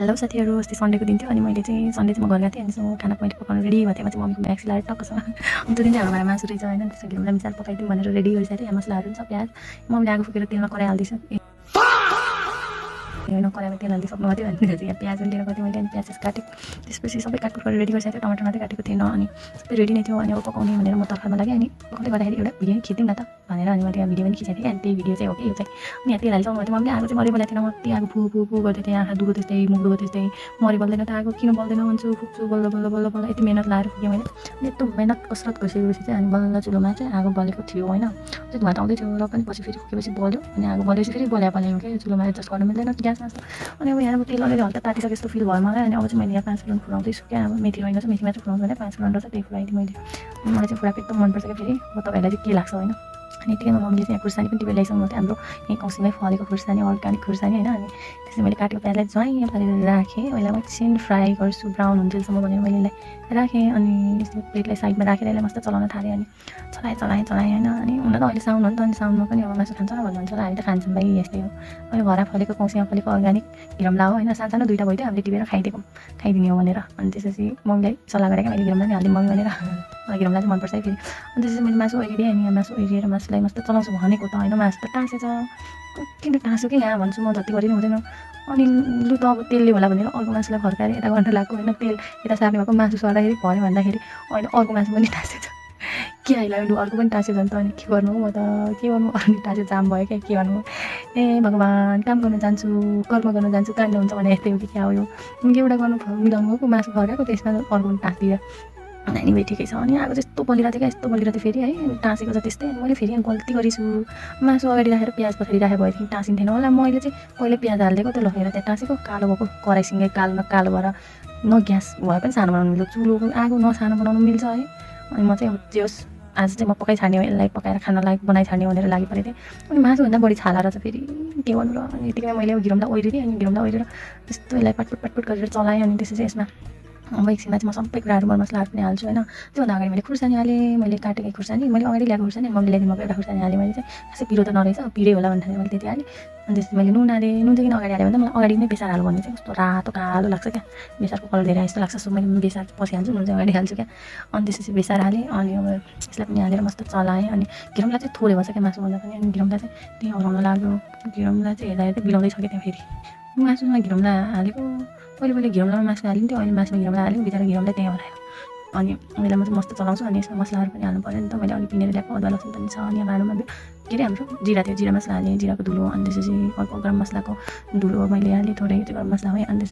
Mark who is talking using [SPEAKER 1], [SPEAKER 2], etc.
[SPEAKER 1] Hello साथीहरु, अस्ति सन्डेको दिन थियो अनि मैले चाहिँ सन्डे चाहिँ म घर गएको थिएँ अनि खाना मैले पकाउनु रेडी भएको थिएँ। म चाहिँ मम्मीको म्याक्सी लाएर टक्कसँग अनि त्यो दिन चाहिँ हाम्रो घरमा मासु रहेछ होइन, त्यसो घिउलाई मिसाएर पकाइदिउँ भनेर रेडी गरिसकेको थिएँ। मसलाहरू पनि सब प्याज मम्मीले आगो फुकेर तेलमा कराई हाल्दैछ। होइन कराईमा तेल हालिदिइसक्नु थियो अनि त्यसपछि यहाँ प्याज लिएर गएको थिएँ मैले अनि प्याज काटेँ। त्यसपछि सबै काटकुट गरेर रेडी गरिसकेको थिएँ। टमाटर मात्रै काटेको थिएन अनि सबै रेडी नै थियो अनि अब पकाउने भनेर म तर्खरमा लागेँ अनि पकाउँदै गर्दाखेरि एउटा भिडियो खिच्दिउँ न त भनेर अनि मैले यहाँ भिडियो पनि खिचेको थिएँ अनि त्यही भिडियो चाहिँ हो कि यो चाहिँ। अनि यहाँ तेल हालिसक्नु थियो मम्मीले आगो चाहिँ मरि बोलाएको थिएन, मत्ती आगो फु फु फु गर्दै थिएँ, आँखा दुःखो त्यस्तै मुख दुःखो त्यस्तै, मरि बोल्दैन त आगो किन बोल्दैन भन्छु, फुक्छु बल्ल बल्ल बल्ल बल्ल यति मेहनत लगाएर फुकेँ मैले। अनि यस्तो मेहनत कसरत गरिसकेपछि चाहिँ अनि बल्ल चुलोमा चाहिँ आगो बलेको थियो होइन, चाहिँ धुवा त आउँदै थियो र पनि पछि फेरि फुकेपछि बल्यो अनि आगो बलेपछि फेरि बल्यायो क्या चुलोमा एडजस्ट गर्नु मिल्दैन ग्यासमा जस्तो। अनि अब यहाँ अब तेल अलिअलि हल्का तातिसके जस्तो फिल भयो मलाई अनि अब चाहिँ मैले यहाँ 5 फुरन फुराउँदैछु क्या। अब मेथी रहेन मेथी मात्र फुराउँछु भने 5 फुरन रहेछ त्यही फुराइदिएँ मैले। अनि मलाई चाहिँ फुराएको एकदम मनपर्छ क्या फेरि। अब तपाईँहरूलाई चाहिँ के लाग्छ होइन। अनि यतिकैमा मम्मीले चाहिँ यहाँ खुर्सानी पनि टिपेर ल्याइसक्नु थियो, हाम्रो यहीँ कौसीमै फलेको खुर्सानी अर्ग्यानिक खुर्सानी होइन। अनि त्यसै मैले काटेको प्याजलाई ज्वाइँ पारेर राखेँ, यसलाई म एकछिन फ्राई गर्छु ब्राउन हुन्जेलसम्म भनेर मैले यसलाई राखेँ अनि यस्तो प्लेटलाई साइडमा राखेर यसलाई मस्त चलाउन थालेँ अनि चलाएँ होइन। अनि हुन त अहिले साउन हो नि त अनि साउनमा पनि अब मासु खान्छ भन्नुहुन्छ होला, हामी त खान्छौँ भाइ यस्तै हो। अनि घरमा फलेको कौसीमा फलेको अर्ग्यानिक घिरम्ला हो होइन, सानो 2टा भइदियो हामीले टिपेर खाइदिने हो भनेर। अनि त्यसपछि मम्मीलाई सल्लाह गरेँ क्या मैले घिरम्ला पनि हालिदिउँ मम्मी भनेर, मलाई घिरम्ला चाहिँ मनपर्छ है फेरि। अनि त्यसपछि मैले मासु ओरिदिएँ अनि मासु ओरिएर मासुलाई मस्त चलाउँछु भनेको त होइन, मासु त टाँसेछ किन टाँस्यो कि यहाँ भन्छु म, जति गरे पनि हुँदैन। अनि लु त अब तेलले होला भनेर अर्को मासुलाई फर्काएर यता गर्न लाग्यो होइन, तेल यता सार्ने भएको मासु सर्दाखेरि भयो भन्दाखेरि अहिले अर्को मासु पनि टाँसेछ। के आइलाग्यो लु अर्को पनि टाँस्यो झन् त अनि के गर्नु म त के गर्नु, अर्को टाँस्यो जाम भयो क्या के गर्नु। ए भगवान् काम गर्न जान्छु कर्म गर्न जान्छु काण्ड हुन्छ भने यस्तै हो कि क्या हो यो, एउटा गर्नु मिलाउनु गएको मासु फर्काएको त्यसमा अर्को पनि टाँसिदिएर नानी भाइ ठिकै छ। अनि आगो चाहिँ यस्तो बलिरहेको थियो क्या यस्तो बलिरहेको थियो फेरि है, टाँसेको छ त्यस्तै। मैले फेरि गल्ती गरेछु, मासु अगाडि राखेर प्याज पछाडि राखेको भएदेखि टाँसिन्थेन होला, मैले चाहिँ पहिले प्याज हालिदिएको त्यो लगेर त्यहाँ टाँसेको कालो भएको कराईसँगै कालो न कालो भएर न ग्यास भए पनि सानो बनाउनु मिल्छ, चुलोको आगो न सानो बनाउनु मिल्छ है। अनि म चाहिँ अब जे होस् आज चाहिँ म पकाइ छाड्ने हो, यसलाई पकाएर खानालाई बनाइ छाड्ने भनेर लागि परेको थिएँ। अनि मासुभन्दा बढी छाला रहेछ फेरि के गर्नु र। अनि यतिकै मैले घिरम्ला ओरिदिएँ अनि घिरम्ला ओरेर त्यस्तो यसलाई पाटपुट गरेर चलाएँ। अनि त्यसपछि यसमा अब एकछिनमा चाहिँ म सबै कुराहरू मरमसलाहरू पनि हाल्छु होइन। त्योभन्दा अगाडि मैले खुर्सानी हालेँ, मैले काटेको खुर्सानी मैले अगाडि ल्याएको खुर्सानी मम्मीले ल्याइदिनु भएको एउटा खुर्सानी हालेँ मैले चाहिँ, खासै पिरो त नरहेछ पिरै होला भन्दाखेरि मैले त्यति हालेँ। अनि त्यसपछि मैले नुन हालेँ, नुन चाहिँ किन अगाडि हालेँ भन्दा मलाई अगाडि नै बेसार हाल्नु भन्ने चाहिँ कस्तो रातो कालो लाग्छ क्या, बेसारको कलर धेरै जस्तो लाग्छ, सो मैले बेसार पछि हाल्छु नुन चाहिँ अगाडि हाल्छु क्या। अनि त्यसपछि बेसार हालेँ अनि अब यसलाई पनि हालेर मस्त चलाएँ। अनि घिरम्ला चाहिँ थोरै भएछ क्या मासुभन्दा पनि, अनि घिरम्ला चाहिँ त्यहीँ हराउन लाग्यो, घिरम्ला चाहिँ हेर्दा हेर्दै बिलाउँदै छ क्या त्यहाँ फेरि मासुमा घिरम्ला हालेको। पहिले घिरम्लामा मासु हालिन्थ्यो अहिले मासुमा घिरम्ला हाल्यो, बिचरा घिरम्ला त्यहीँ हरायो। अनि यसलाई म चाहिँ मस्त चलाउँछु। अनि यसमा मसलाहरू पनि हाल्नु पऱ्यो नि त, मैले अघि पिनेर ल्याएको अदुवा लसुन पनि छ। अनि यहाँ भाँडोमा के अरे हाम्रो जिरा थियो, जिरा मसला हालेँ, जिराको धुलो अनि त्यसपछि अर्को गरम मसलाको धुलो मैले हालेँ थोरै, त्यो गरम मसला भयो। अनि